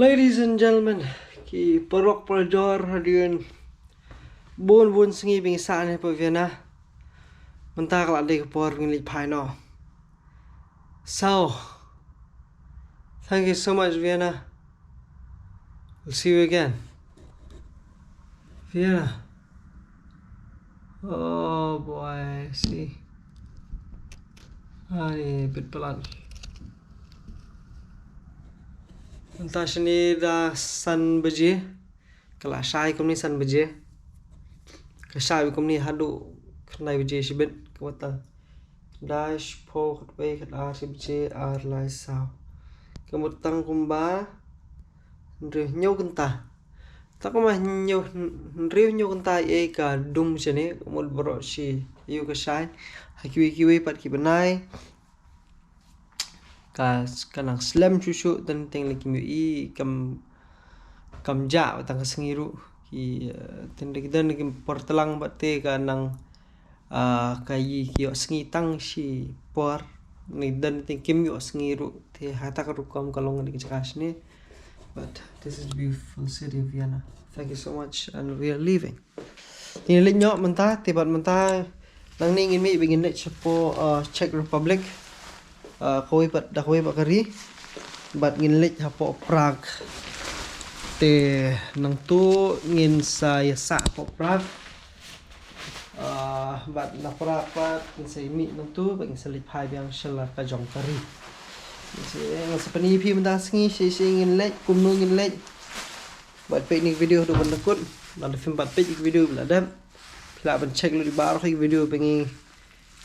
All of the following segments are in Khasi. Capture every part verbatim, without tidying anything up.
Ladies and gentlemen, ki paralok parajor, hadien bun bun sngi ba ngi sah ne pat Vienna, mynta ka la dei ka por ba ngin leit phai noh. So, thank you so much, Vienna. We'll see you again. Vienna. Oh boy, see. Ani bit palat. Mynta shane da san baje. Ka la shai kumne san baje. Ka shai kumne haduh khyndai baje shibit ka wata. Khyndai, shiphew, khatwei, khatar, shi baje, ar, lai, saw. Ka mut tang kumba hynriew hynñiew kynta. Tang kumba hynñiew, hynriew hynñiew kynta ei ka dum shane, ka mut baroh shi ïa ka shai. Ha kiwei kiwei pat ki bnai ka, ka nang slem shuh shuh, teng teng lei kim ïohi, kam, kam jah tang ka sngi ruh. Ki, eh, teng da ki don ki por tlang bad te ka nang, ah, ka ïohi ki ïoh sngi tang shi por. Ni don teng kim ïoh sngi ruh. Te ha kata ka rukom ka long kane ka jaka shane. But this is beautiful city of Vienna. Thank you so much and we are leaving. Ngin leit noh mynta, te bad mynta nangne ngin mih ba ngin leit shapoh, uh, Czech Republic. Uh, kawei pat, da kawei pat ka ri. Bad ngin leit hapoh Prague. Te nangtu ngin sa ïa sah hapoh Prague. Uh, bad na Prague pat ngin sa mih nangtu bad ngin sa leit phai biang sha la ka jong ka ri. Ngin sa, ngin sa pyni ïa phi mynta sngi shi shi ngin leit, kumno ngin leit. Bad peit ïa kane ka video haduh ban da kut. Lada phim pat peit ïa kane ka video ba la dep, phi lah ban check lut ïa baroh ki video ba ngi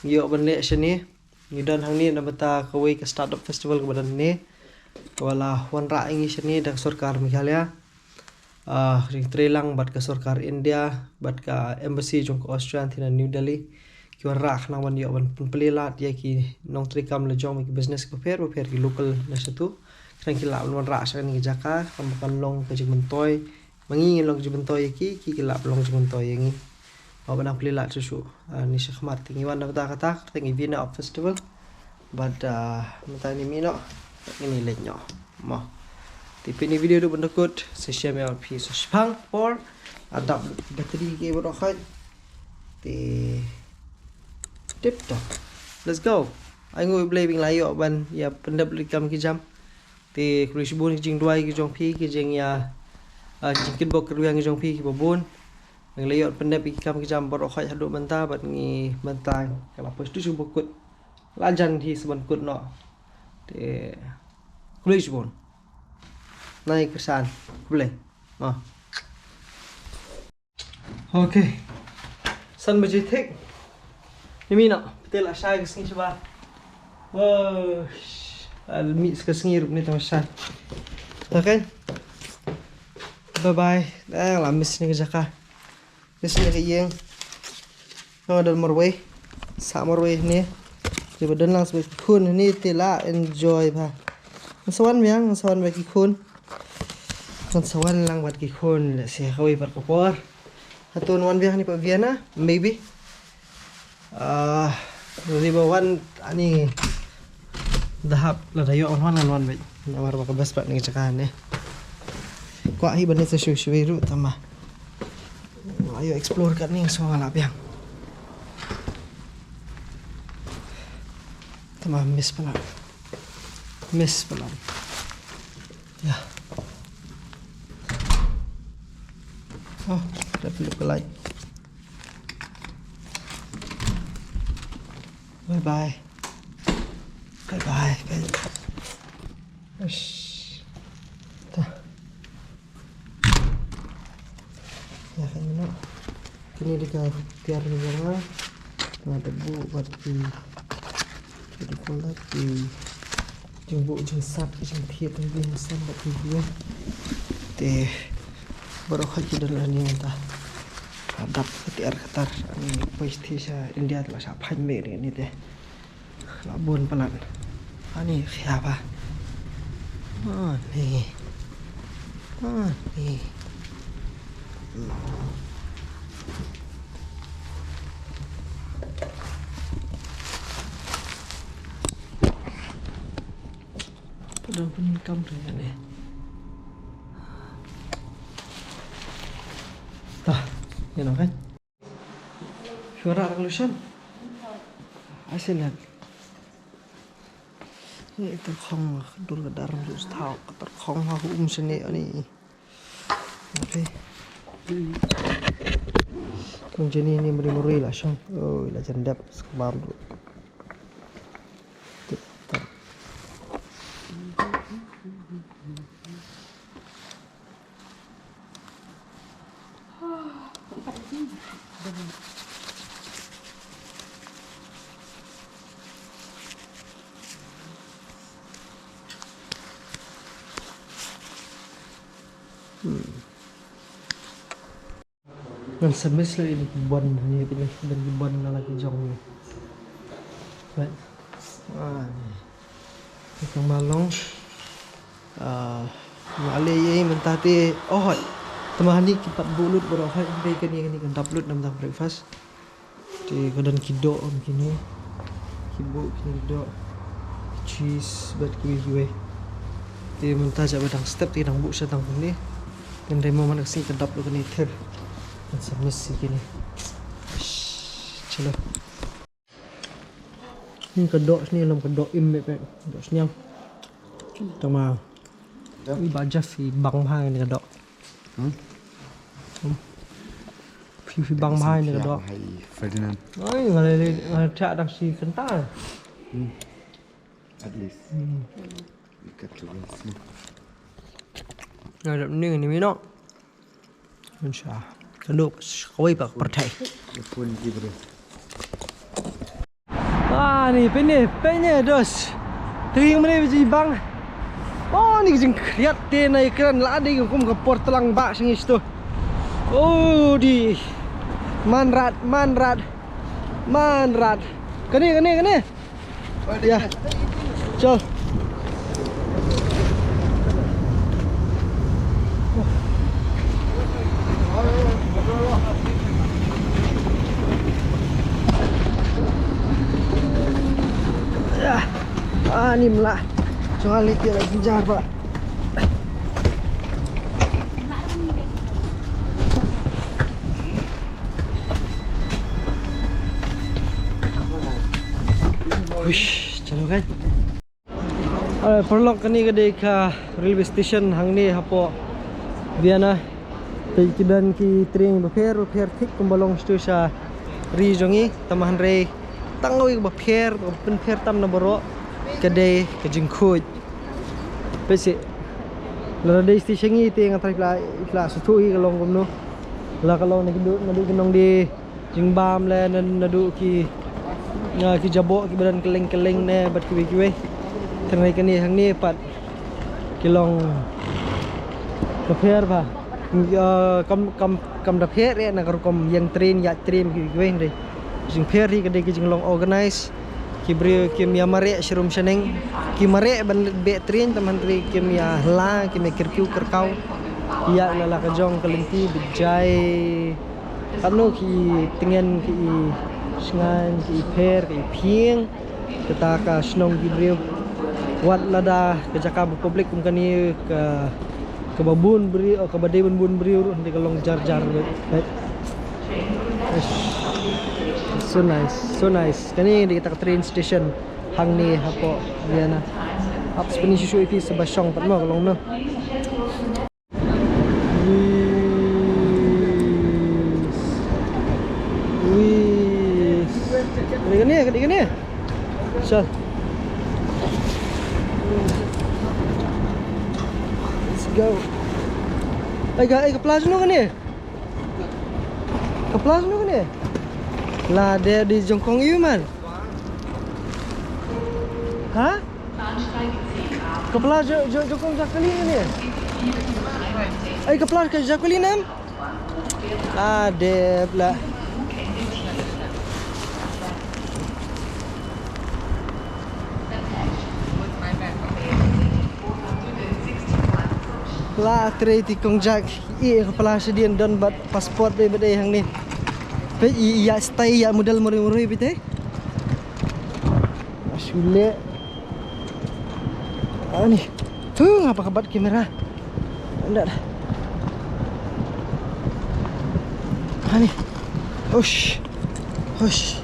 ïoh ban leh shane. Ngi don hangne na bynta kawei ka startup festival kaba don hangne, kaba la wanrah ïa ngi shane da ka sorkar Meghalaya. Ah, ring trei lang bad ka sorkar India bad ka embassy jong ka Austria hangne na New Delhi. Ki wanrah khnang ban ïoh ban pynplie lad ïa ki nongtrei kam la jong, ki business bapher bapher, ki local na shatu. Khnang ki lah ban wanrah sha kane ka jaka, khnang ba kan long ka jingmyntoi. Ma ngi ngin long ka jingmyntoi ïa ki, ki ki lah ban long jingmyntoi ïa ngi. Ba ban nang plie lad shuh shuh. Ah, ni shakhmat te ngi wan na bynta kata, te ngi Vienna Op Festival. Bad, ah, mynta ngin mih noh, ngin leit noh. Mo. Te peit ïa kane ka video haduh ban da kut, sa shem ïa phi sa shiphang por. Adap battery ki baroh khoit. Te tip top. Let's go. Ai nguh ïa U Blei ba ngi la ïoh ban ïa pyndep lut ki kam ki jam. Te khublei shibun ki jingduwai ki jong phi, ki jingïa, ah, ki jingkitbok kyrwiang ki jong phi kiba bun. Ba ngi la ïoh pyndep ïa ki kam ki jam baroh khoit haduh mynta bad ngi mynta ka la poi shuh shuh ba kut. La jan hi sa ban kut noh. Te khublei shibun. Nai kyrshan. Khublei. Mo. Okay. San baje thik. Ni mih noh, phi te la shai ka sngi shabar. Wow. Al mih ka sngi ruh ni tang shai. Okay. Bye bye. Eh, la miss ni ka jaka. Miss ni ka ïing. Nga don marwei. Sah marwei ni. Te ba don lang sah ki khun ni te la enjoy bha. Nga sa wan biang, nga sa wan bad ki khun. Nga sa wan lang bad ki khun, lehse kawei pat ka por. Hato ngan wan biang ni pat Vienna, maybe. Ah, lada ba wan ani dahap lada ïoh wan wan ngan wan bad. Namar ba ka best pat ni ka jaka ni. Kwah hi ban leit sa shuwa shuwa ruh tang ba. Ayo explore katne shuwa nga lah biang. Tang ba miss palat. Miss palat. Ya. Oh, dah peluk ke light. Bye bye. Bye bye, bye. Ush. Dah. Ya kan, no. Kine dei ka tiar ni jong nga. Nga da buh bad ki, what do you call that? Ki jingbuh jingsap, ki jingthied, ki jingsap bad ki, ki. Te baroh khoit ki don lane mynta. Ka dap ka tiar ka tar. Ani poi sha India te la shah phai mih ni te. La bun palat. Ani khia ba. Ani. Ani. Padang pun kam tu ya ni. Ïa, nang kan? Suara revolution. Asin lah. Ïa, tor khong dur ka dar ju thaw, tor khong ha um sini ani. Okay. Kong jeni ni meri meri la shong. Oh, la jendap sekbam tu. Hmm. Ngan sa miss la ïa ki bon ni, pynban ki bon na la ki jong ni. Right. Ah, ni. Ni ka malong. Ah, ma le ye mynta te, oh, hoi. Tama ni ki pat bulut bro, hoi. Dei kani, kani kan dap lut namar breakfast. Te ka don ki doh kum kine. Ki buh kine ki doh. Cheese bad kiwei kiwei. Te mynta jaka ba dang step te dang buh sha tang kumne. Te hynrei mo man ka sngi ka dap lo kane thir. Kan sa miss ïa kine. Chalo. Ni ka doh sini lam ka doh im me pe. Doh sniang. Tama. Ui ba Jeff i bang bha ni ka doh. Hmm? Hmm. Phi, phi bang bha ni ka doh. Hai Ferdinand. Oi, ngalai le, ngalai chak dang si kental. Hmm. At least. Hmm. Ikat tu kan sini. Ngadap ni ni mino. Insya. Tunduk kawai pak pertai. Pun di bro. Ah, ni pynne, pynne dos. Tring mene biji bang. Oh, ni jing kriat te na ikran la dei kum ka por tlang ba sing isto. Oh, di. Manrat, manrat. Manrat. Kane, kane, kane. Ya. Chal. Ya. Ah, ni mla. Chal, ni kira jinjar ba. Wish, chalo kan. Alright, paralok, kane ka dei ka railway station hangne hapoh Vienna. Te ki don ki train bapher bapher thik kumba long sha ri jong ngi, tangba hynrei tang kawei kaba pher, kaba pynpher tam na baroh ka dei ka jingkhuid. Peit seh. Lada dei station ngi te nga tharai phi la, phi la sngewthuh hi ka long kumno. La ka long naduh, naduh ki nongdie jingbam lane naduh ki, ah, ki jaboh kiba don kylleng kylleng ne bad kiwei kiwei. Te hynrei kane hangne pat ki long bapher bha. Ah, kam, kam, kam da pher eh na ka rukom ïeng train, ïaid train kiwei kiwei hynrei. Jingpher hi ka dei ki jinglong organize. Ki briew kim ïa mareh sharum shaneng. Ki mareh ban beh train, tangba hynrei kim ïa hla, kim ïa kyrkhu kyrkhu. Ïa la la ka jong ka lynti bejai. Katno ki tngen, ki i shngain, ki i pher, ki i phieng. Kata ka shnong ki briew. Wat lada ka jaka ba public kum kane ka, kaba bun briew, oh, kaba dei ban bun briew ruh, hynrei ka long jar jar. Right. Yes. So nice, so nice. Kane dei kata ka train station hangne hapoh Vienna. Ap spini shu shu iti seba shong pat mo ka long no. Wis. Wis. Kane, kane, kane. Sal. Let's go. Ai ka, ai ka pla shano kane? Ka pla shano kane? La dei di jong kong ïu man. Ha? Ka pla jong, jong, jong kong Jacqueline ne? Ai, ka pla ka Jacqueline em? Ah, dep la. La trei ti kong Jack, i ka pla shadien don bad passport dei bad dei hangne. Peit i, i ïa style ïa model mori mori beit te. Asule. Ani. Tu ngapa ka bat kamera? Nda. Hani. Hush. Hush.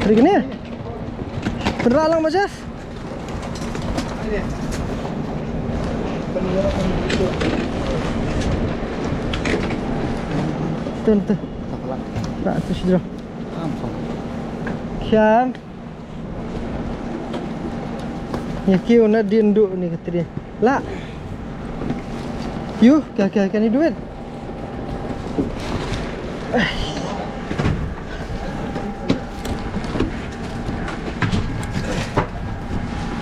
Hari ni. Pynrah lang, Mas Jeff. Tun tu. Nak tu sejauh. Kiang. Ïa kiew na dien duh ni ka tri. Lah. Ïu, ka, ka, can you do it?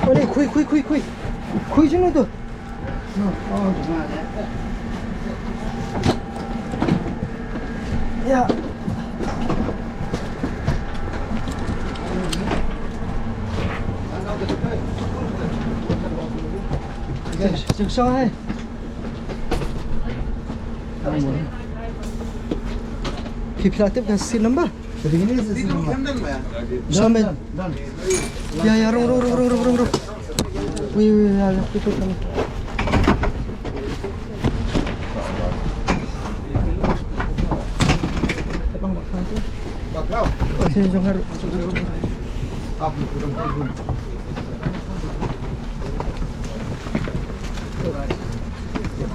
Oleh, khui, khui, khui, khui. Khui sini tu. Ïa. Sing, sing, sing, hai. Phi, phi la tip ka seat number? Done, done, done. Ïa, ïa, rung, rung. Wait, wait, wait, ïa, ïa, quick, quick, quick. Sini, jong, haru.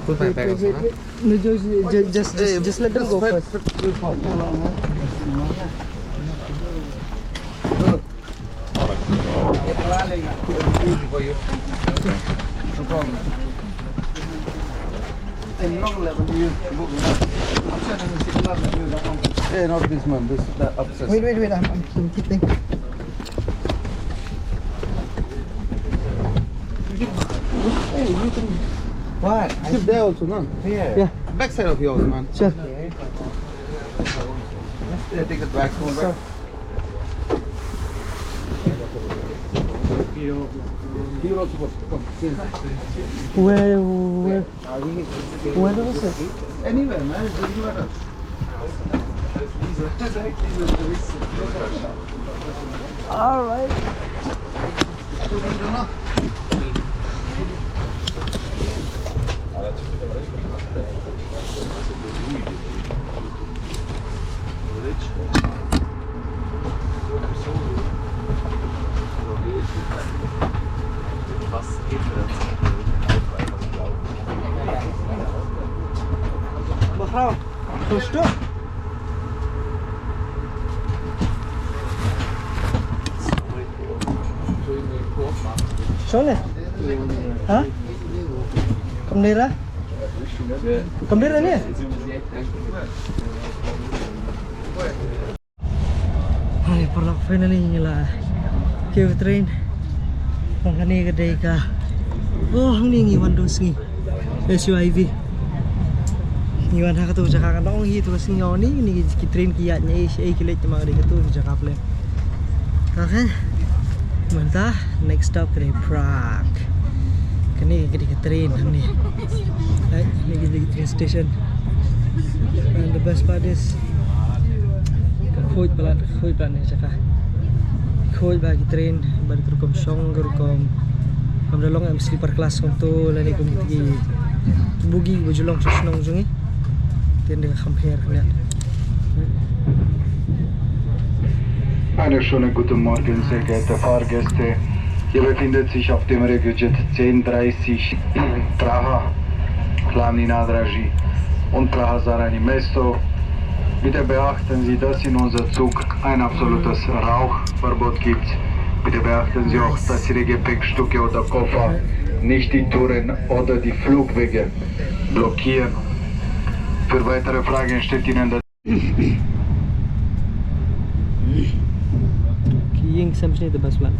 Put my bag also, huh? No, just, just, just, just, just let them go first. Eh, not this one, this, the upstairs. Wait, wait, wait, I'm, I'm, I'm keeping. Hey, you can. What? Keep there also, no? Here. Yeah. Backside of yours, man. Sure. Yeah, take the back one, right? Here also, come, here. Where, where? Where was it? Anywhere, man. It doesn't matter. All right. Mahram, khush tu? Shon ne? Ha? Kam dei ra? Kam dei ra ne? Hai, paralok, finally ngi la kiew train. Tang kane ka dei ka, oh, hangne ngi wan duh sngi. S U I V. Ngi wan ha katu ka jaka, ka nong hi tu ka sngi, oh, ni, ni ki train ki ïaid ne ei, ei ki leit, te ma ka dei katu ka jaka plan. Okay. Mynta next stop ka dei Prague. Kane ka dei ka train hangne. Right, kane ka dei ka train station. And the best part is, ka khuid palat, ka khuid palat ne jaka. Khuid ba ki train, ba ka rukom shong, ka rukom. Kam da long em sleeper class kumto, lane kum ki bogie ba ju long sha shnong jong ngi. Te da kham pher kane. Einen schönen guten Morgen, sehr geehrte Fahrgäste. Ihr befindet sich auf dem Regiojet zehn dreißig Praha, Hlavní nádraží, und Praha Zarani Mesto. Bitte beachten Sie, dass in unserem Zug ein absolutes Rauchverbot gibt. Bitte beachten Sie auch, dass Ihre Gepäckstücke oder Koffer nicht die Touren oder die Flugwege blockieren. Für weitere Fragen steht Ihnen das Ki ïing sem shane te bas blan.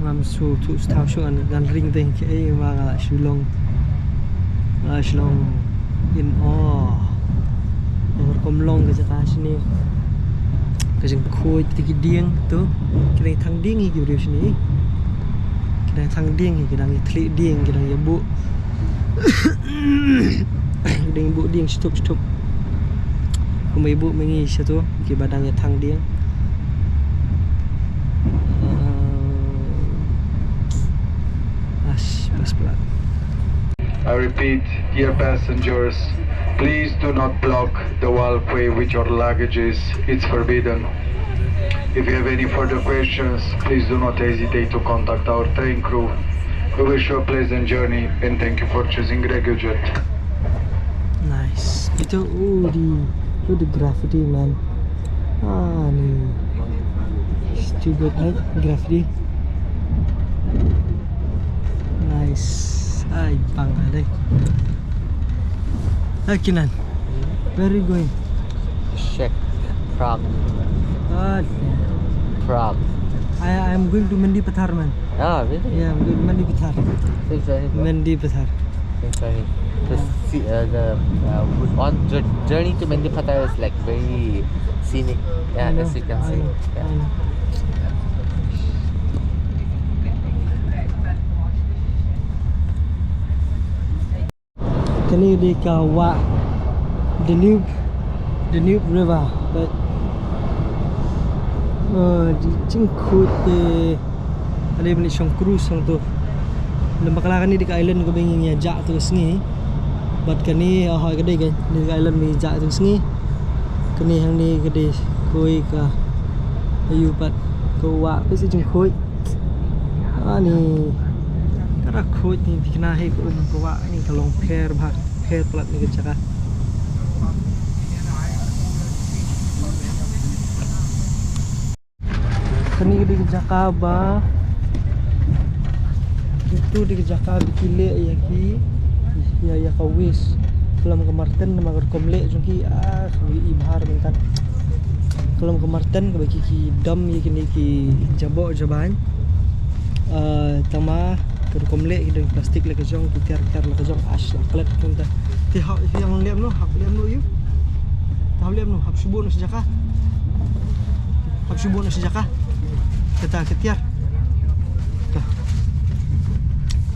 Ngam shu tu staw shu an gan ring te ki ei ma nga la shu long. Nga la shu long in awe. Nga rukom long ka jaka shane. Ka jingkhuid te ki dieng tu. Ki dang thang dieng hi ki briew shane. Ki dang thang dieng hi, ki dang ïa thli dieng, ki dang ïa buh. Dang buh dieng shitup shitup. Kumba buh mynta shatu kiba dang ïa thang dieng. Ah, ash, bas plat. I repeat, dear passengers, please do not block the walkway with your luggages. It's forbidden. If you have any further questions, please do not hesitate to contact our train crew. We wish you a pleasant journey and thank you for choosing RegioJet. Nice. Ito, oh, the, oh, the graffiti, man. Ah, ni. Stupid, eh? Graffiti. Nice. Ai, pang, ah, dai. Hai, Kinan. Where are you going? Czech. Prague. Ah, Prague. I, I'm going to Mendipathar, man. Ah, really? Yeah, I'm going to Mendipathar. Safe journey, bro. Mendipathar. Safe journey. The si- uh, the uh, wood on jour- journey to Mendipathar is like very scenic. Yeah, I know, as you can I see. Know, Yeah. I know. Kane dei ka wah Danube, Danube River. But, uh, di jingkhuid te, ale bani shong cruise shong tu. Lem bakla kane dei ka island kaba ngin ïa jah tu ka sngi. But kane, oh, ka dei ka, dei ka island ba ngin jah tu ka sngi. Kane hangne ka dei kawei ka, ayu pat ka wah, ka jingkhuid. Ani, ka dei khuid ni, phi kynmaw hi, ka um ka wah ni ka long pher bha, pher palat ni ka jaka. Kane ka dei ka jaka ba, kito dei ka jaka ba ki leh ïa ki, ïa, ïa ka waste. Ka long ka marten, namar ka rukom leh jong ki, ah, ka i bha mynta. Ka long ka marten kaba ki, ki dam ïa kine ki jaboh jabain. Ah, tangba ka rukom leh ki don plastik la ka jong, ki tiar tiar la ka jong, ash la klet kumta. Te hap ïa lem noh, hap lem noh ïa. Hap lem noh, hap shu buh noh sha jaka. Hap shu buh noh sha jaka. Kata ka tiar. Ka.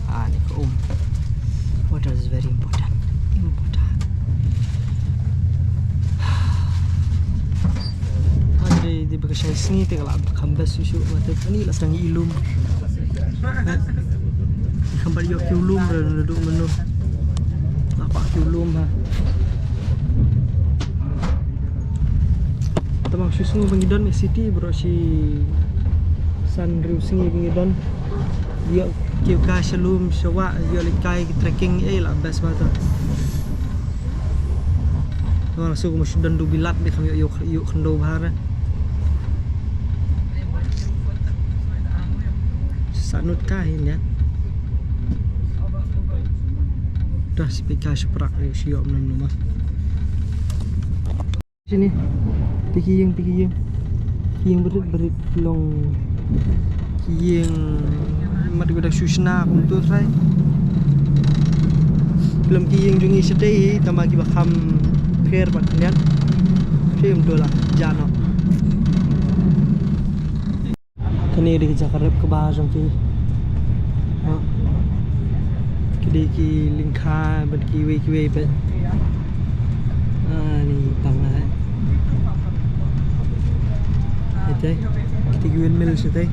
Ah, ni ka um. Water is very important. Important. Hynrei dei ba ka shai sngi te ka la kham best shuh shuh, ma te ani la sdang ïoh lum. Kham pat ïoh kiew lum re naduh mynno. La kwah kiew lum ha. Tangba shu sngew ba ngi don ne city bro, shi san hynriew sngi ba ngi don. Ïoh kiew kai sha lum sha wah, ïoh leit kai ki trekking, eh, la best bha ta. Nga la shu, kumba shu don du bilat, dei kham ïoh, ïoh, ïoh khyndew bha re. Sa nud kai hi nia. Dah, shu peit kai sha prak re, shu ïoh mynno mynno ma. Sini. Te ki ïing, te ki ïing. Ki ïing barit barit long ki ïing mat, ki da shu shna kumto trai. Ki long ki ïing jong ngi shatei, tangba kiba kham pher bad khyndiat. Te kumto la jah noh. Kane dei ka jaka rep kaba jong ki. Ha. Ki dei ki lyngkha bad kiwei kiwei pat. Ah, ni tang la. Ite, kita ki windmill site.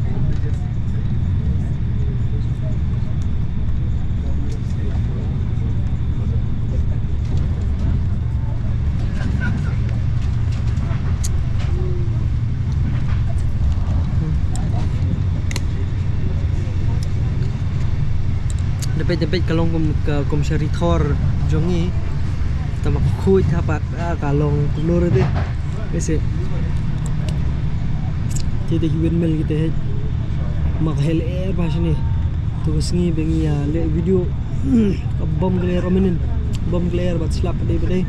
Da peit, da peit ka long kum, ka kum sha ri thor jong ngi. Tangba ka khuid ha pat, ah, ka long kumno re te. Ese. Te dei ki windmill kita hi. Ma ka hel air ba shini. To ka sngi ba ngi ïa leh video. Ka bom glare, o mynnin. Bom glare bad slap dei ba dei.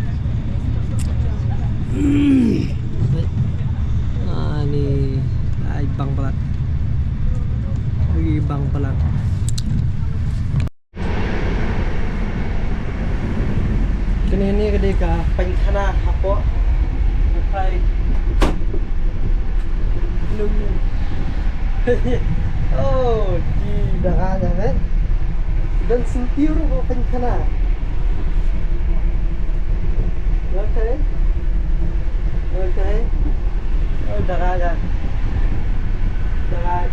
Ani, ai bang palat. Ai bang palat. Kane ne ka dei ka painkhana hapoh. Ka phai. Num. Oh, di da ka nya, eh? Don sentiur ko painkhana. Okay. Okay. Oh, dara ka. Dara.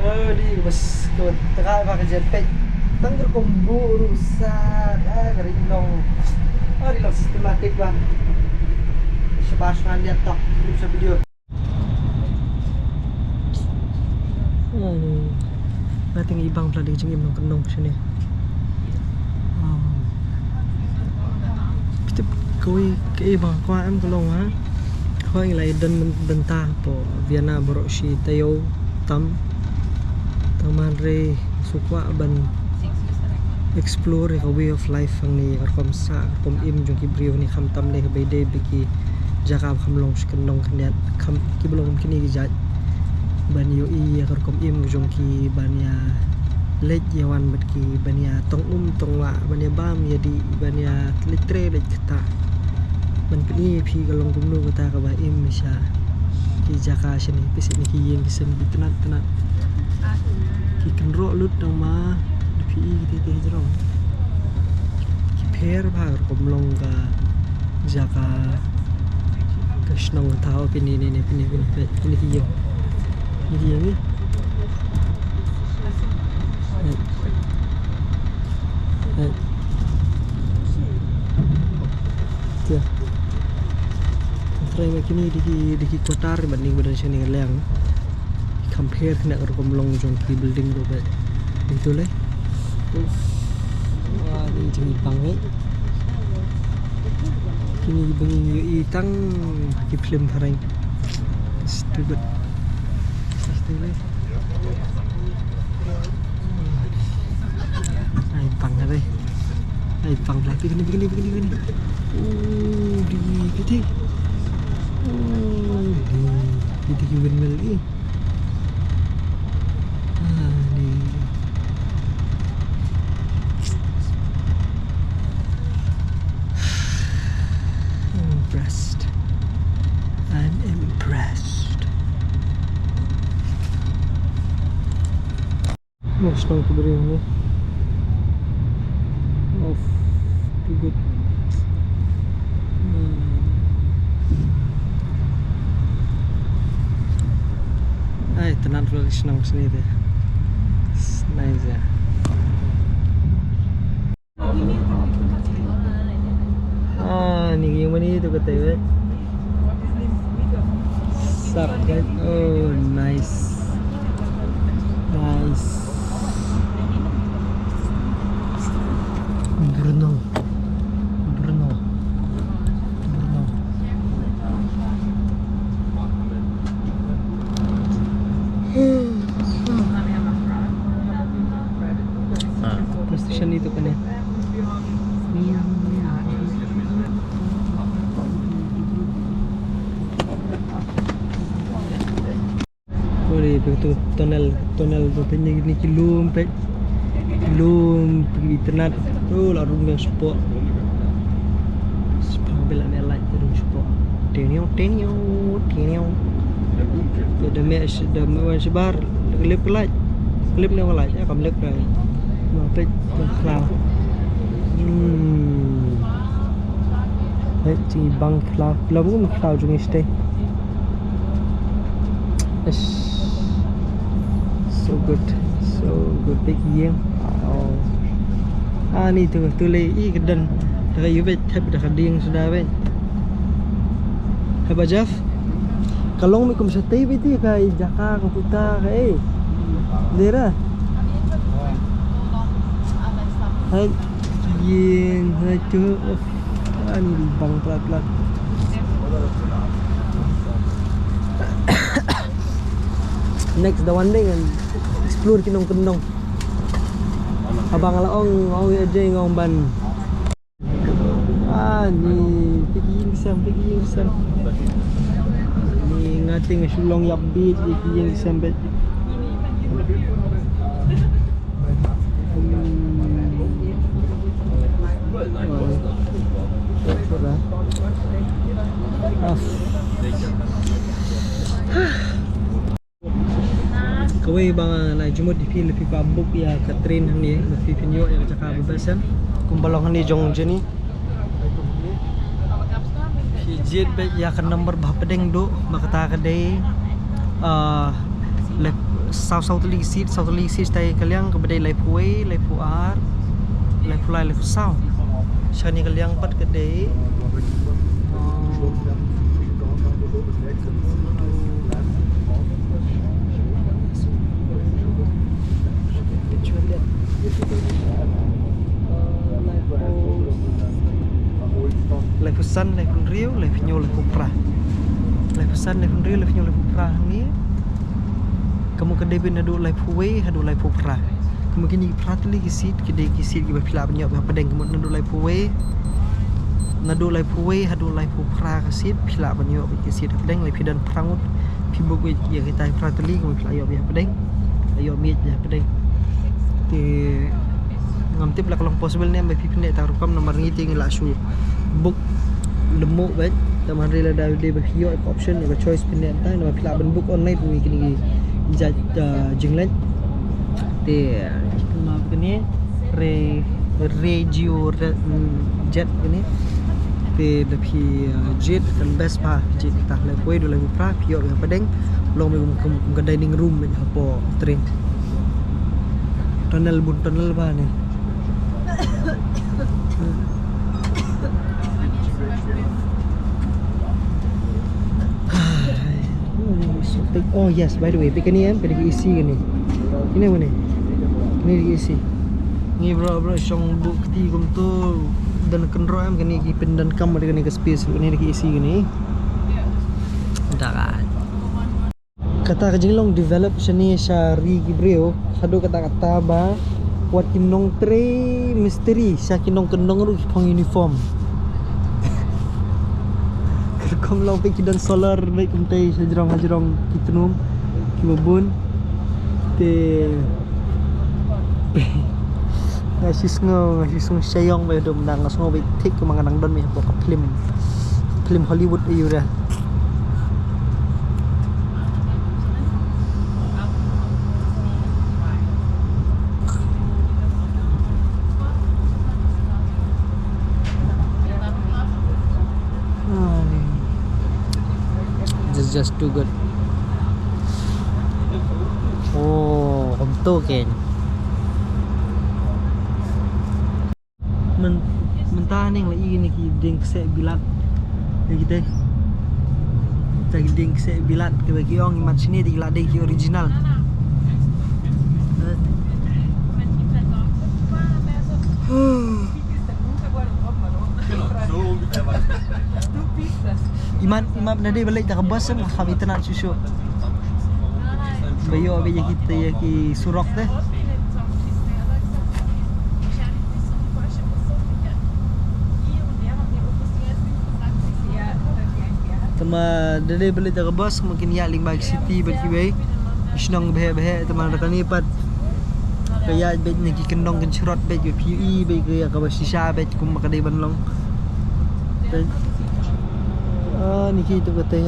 Oh, di bas ko tara ba ka jet pek. Tang ka rukom bu rusa. Ah, ka ri long. Ah, ri long systematic ba. Shabash man dia tok. Clip sa video. Ani. Nga teng i bang pla di jingim nong kendong sini. Phi tip kawei kaei ba nga kwah em ka long ha. Hoi ngi la ïa don bynta hapoh Vienna baroh shi taïew tam. Tang man re shu kwah ban explore ïa ka way of life hangne, ka rukom sah, ka rukom im jong ki briew hangne, khamtam lei ha Beitei bad ki jaka ba kham long sha kyndong khyndiat, kham, kiba long kine ki jait. Ban ïohi ïa ka rukom im jong ki, ban ïa leit ïa wan bad ki, ban ïa tong um tong wah, ban ïa bam ïa dih, ban ïa leit trei leit ktah. Ban pyni ïa phi ka long kumno kata kaba im sha ki jaka shane, phi sngewthuh ki ïing ki sem ki tnat tnat. Ki kynroh lut tang ma, da phi i ki tei tei jrong. Ki pher bha ka rukom long ka jaka ka shnong ka thaw. Phi ne ne ne, phi ne, phi ne, phi ne ki ïing. Phi ne ki ïing ni. Hai. Hai. Tia. Trai ma kine dei ki, dei ki quarter bad ning bad shane ka liang. Compare kane ka rukom long jong ki building ruh bad. Ito le. Uff. Wah, ni jingïabang eh. Kine ba ngi ïohi tang ki film phareng. Stupid. Stupid. Ai bang re. Ai bang lagi kini, kini, kini, kini. Oh, di kiti. Oh, di kiti ki windmill ni. Ah, di. Impressed. I'm impressed. Mas nang tu beri ni. Of, too good. Hmm. Ai, tenang dulu, senang sini deh. Nice ya. Ah, ni yung mani tu kata, eh. Sak, eh. Oh, nice. Nice. Bruno. Bruno. Bruno. Ah. Station itu kan ya. Oi, tu, tu tunnel, tunnel tu, tu ni, ni ki lum peit. Ki lum, ki tnat. Tu la rung ïa spot. Spot bela ne light tu rung spot. Teniau, teniau, teniau. Ya, da me, da me wan shabar, lip light. Lip ne light, ya kam lip light. Ma peit, tu khlaw. Hmm. Peit, jingïabang khlaw. Khlaw, bun khlaw jong ngi shatei. Ish. So good. So good. Big ïing. Oh. Ah, ni tu, tu lei i ka don. Da ka ïubeit thep da ka dieng suda beit. Haba Jeff. Ka long mi kum shatei beit i ka i jaka ka puta ka ei. Dera. Hai. Ïing, hai tu. Ani bang plat plat. Next da wan dei ngan explore ki nongkyndong. Haba nga la ong, ong ïa Jay nga ong ban. Ani, peit ki ïing ki sem, peit ki ïing ki sem. Ni nga teng shu long ïap bit ïa ki ïing ki sem beit. Kawei ba nga la jumut ïa phi, lada phi kwah book ïa ka train hangne, lada phi pynïoh ïa ka jaka ba best, kumba long hangne jong Jenny. Phi jied beit ïa ka number ba hapdeng duh, ba kata ka dei, ah, lep-, saw saw tylli ki seat, saw tylli ki seat, tai ka liang kaba dei laiphew wei, laiphew ar, laiphew lai, laiphew saw. Shane ka liang pat ka dei, ah, laiphew san, laiphew hynriew, laiphew hynñiew, laiphew phra. Laiphew san, laiphew hynriew, laiphew hynñiew, laiphew phra hangne. Ka mut ka dei beit naduh laiphew wei haduh laiphew phra. Ka mut kine ki phra tylli ki seat ki dei ki seat kiba phi lah ban ïoh beit hapdeng, ka mut naduh laiphew wei, naduh laiphew wei haduh laiphew phra ka seat phi lah ban ïoh beit ki seat hapdeng. Lada phi don phra ngut, phi book beit ïa kita phra tylli, ka mut phi lah ïoh beit hapdeng, lah ïoh miej beit hapdeng. Te ngam tip la ka long possible ne em ba phi pynleit tang rukom, namar ngi te ngi la shu book lehmooh beit. Te hynrei lada dei ba phi ïoh ka option, ïa ka choice pynleit tang, namar phi lah ban book online, phi kine ki jait, ah, jingleit. Te, ah, kine, re, Regio, re, mm, jet kine. Te lada phi, ah, jied kan best bha, jied kita laiphew wei haduh laiphew phra, phi ïoh beit hapdeng. Long beit kum, kum, kum ka dining room beit hapoh train. Tunnel bun tunnel bha ne. Oh yes, by the way, peit kane em, peit ki A C kane. Kine kane. Kine ki A C. Ngi bro, bro, shong book kti kumto, don kynroh em, kane ki pyndonkam bad kane ka space, kane ki A C kane. Da ka. Kata ka jinglong develop shane sha ri ki briew, haduh katta katta ba wat ki nongtrei mistri sha ki nongkyndong ruh ki phong uniform. Ka rukom long peit ki don solar beit kumtei sha jrong ha jrong ki tnum kiba bun. Te nga shu sngew, nga shu sngew shaiong beit haduh mynta, nga sngew beit thik kumba nga dang don beit hapoh ka film, film Hollywood aiu re. This is just too good. Oh, kumto kein. Myn-, mynta hangne nga la ïohi kine ki dieng kseh bilat. Ïa kita. Kita ki dieng kseh bilat kiba ki ong imat shane te ki la dei ki original. Imat, imat lada dei ban leit da ka bus em, nga kham itynnad shuh shuh. Ba ïoh beit ïa kita, ïa ki surok te. Te ma da dei ban leit da ka bus, ma kin ïaid lyngba ki city bad kiwei ki shnong bheh bheh, te ma da kane pat ka ïaid beit na ki kyndong kynshrot beit, ba phi ïohi beit ka ïa kaba shisha beit kumba ka dei ban long. Te, ah, ni ki tu ka te.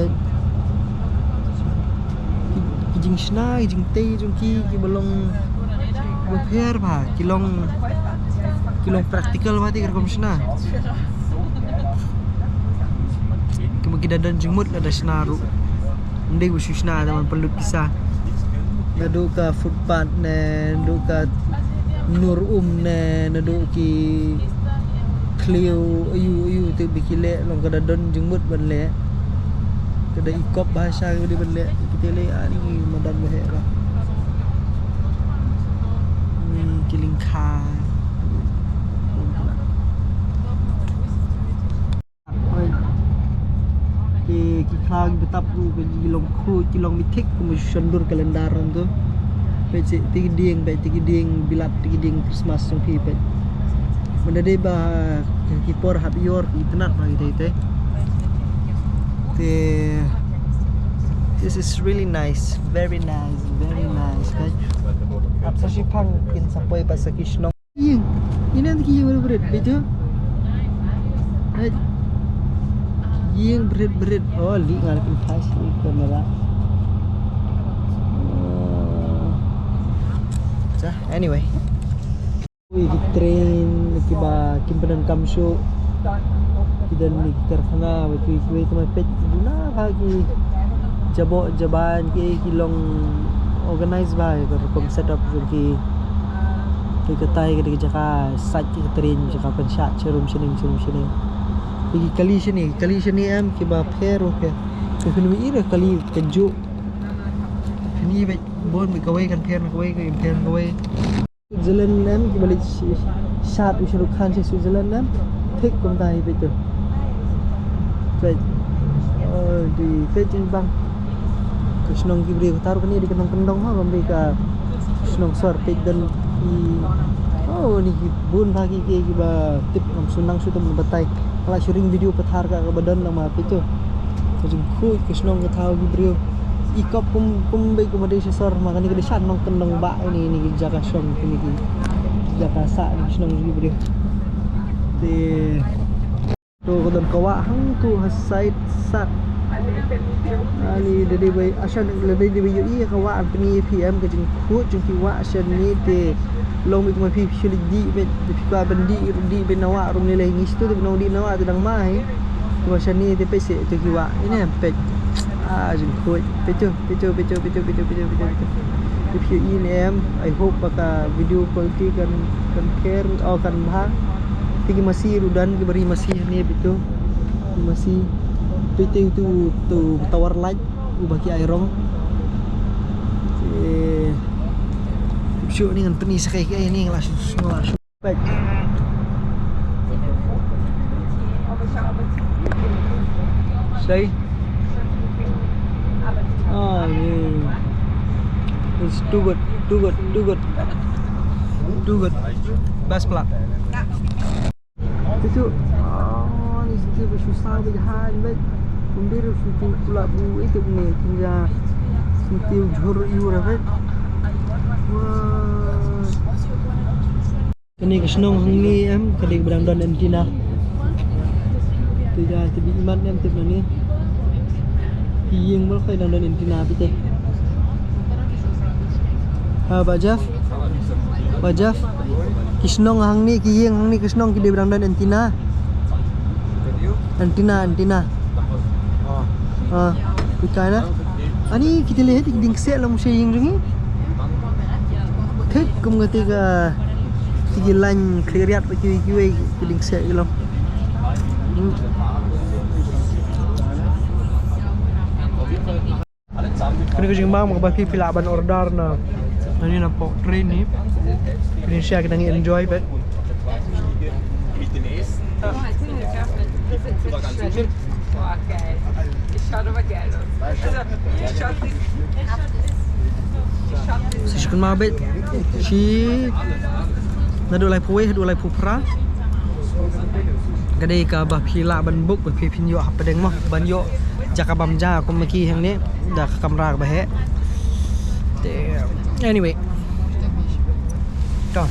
Ki, ki jingshna, ki jingtei jong ki, kiba long bapher bha, ki long, ki long practical bha te ka rukom shna. Kumba ki da don jingmut lada shna ruh. Ym dei ba shu shna da ban pynlut pisa. Naduh ka footpath ne, naduh ka nur um ne, naduh ki khliew aiu aiu te ba ki leh, long ka da don jingmut ban leh. Ka da ikop bha sha ka dei ban leh. Kita leh ani madan ba heh ba. Ni ki lyngkha. Ki, ki khlaw ki btap ruh ki long khuid, ki long mithik, kumba shu shon dur calendar ruh tu. Peit seh, te ki dieng, peit te ki dieng bilat, te ki dieng Christmas jong phi, peit. Mynta dei ba ki por hap ïor ki itynnad ba ki dei te. Te, this is really nice, very nice, very nice, peit. Ap sa shiphang kin sa poi pat sa ki shnong. Ïing, ine ki ïing bret bret beit tu. Hai. Ïing bret bret. Oh, li ngal pynphai shi kamera. Oh. Anyway. Ui, ki train kiba kim pyndonkam shuh. Ki don ki karkhana, ba ki, ki, ki, ki, peit duna ba ki jaboh jaban ki, ki long organize ba, ka rukom set up jong ki. Ki katai ka dei ka jaka sait ki train, jaka pynshad sharum shaneng, sharum shaneng. Ki kali shane, kali shane em, kiba pher, okay. Ki kali, kali ka juk. Kani ba bun ba kawei kan pher na kawei, kan pher na kawei. Switzerland em, kiba leit sh-, shad u Shah Rukh Khan sha Switzerland em. Thik kumta hi peit to. Peit. Oh, di peit jingbang. Ka shnong ki briew, ka taruh kane dei ka nongkyndong ha, bam dei ka shnong sor, peit don i. Oh, ni ki bun bha ki, ki, kiba tip ngam shu nang shu tam batai. Ka la shu ring video pathar ka, kaba don lang ma peit to. Ka jingkhuid ka shnong ka thaw ki briew. I kop kum, kum beit kum dei sha sor, ma kane ka dei sha nongkyndong ba ini, ini ki jaka shong, ini ki jaka sah, ini ki shnong ki briew. Te to ka don ka wah hangtu ha side sat. Ani da dei bai ashan, da dei bai ïohi ka wah, pyni ïa phi em ka jingkhuid jong ki wah shane te. Long beit ma phi, phi shu leit dih beit, phi kwah ban dih, dih beit na wah rum lei, ngi shu te ban dih na wah te dang mai. Wah shane te peit seh to ki wah. Ine em peit. Ah, jingkhuid. Peit to, peit to, peit to. If you in em, I hope ba ka video quality kan, kan pher, oh, kan bha. Te ki masi ruh don, kiba ri masi hangne peit to. Ki masi. Peit to, to tower light uba ki ai rong. Te shuh ni ngan pyni sa kaei kaei ni, nga la shu, nga la shu. Peit. Sei. Ah, ni. It's too good, too good, too good. Too good. Best pla. Itu, ah, ni senti ba shu saw ba jahan, beit. Kumbir senti pula bu itu ni, tinggal senti jhur iur, beit. Wah. Kane ka shnong hangne em, ka dei kaba dang don antenna. Te ja, te bi imat ne em, tip na ne. Ki ïing ba la khoi dang don antenna phi te. Ha, Bah Jeff? Bah Jeff? Ki shnong hangne, ki ïing hangne, ki shnong ki dei ba dang don antenna. Antenna, antenna. Ah, phi kai na? Ani kita lihat ki dieng kseh lam sha ïing jong ngi. Thik kum kata ka, ki line khlieh riat ba kiwei kiwei ki dieng kseh ki long. Hmm. Kane ka jingbam kaba phi, phi lah ban order na, na ni na pok train ni. Phi nang share, ki dang enjoy beit. Sa shu kynmaw beit, shi naduh laiphew wei haduh laiphew phra. Ka dei kaba phi lah ban book, ba phi phin ïoh hapdeng mo, ban ïoh jaka bam ja kum ma ki hangne da ka kamra kaba heh. Te, anyway. To.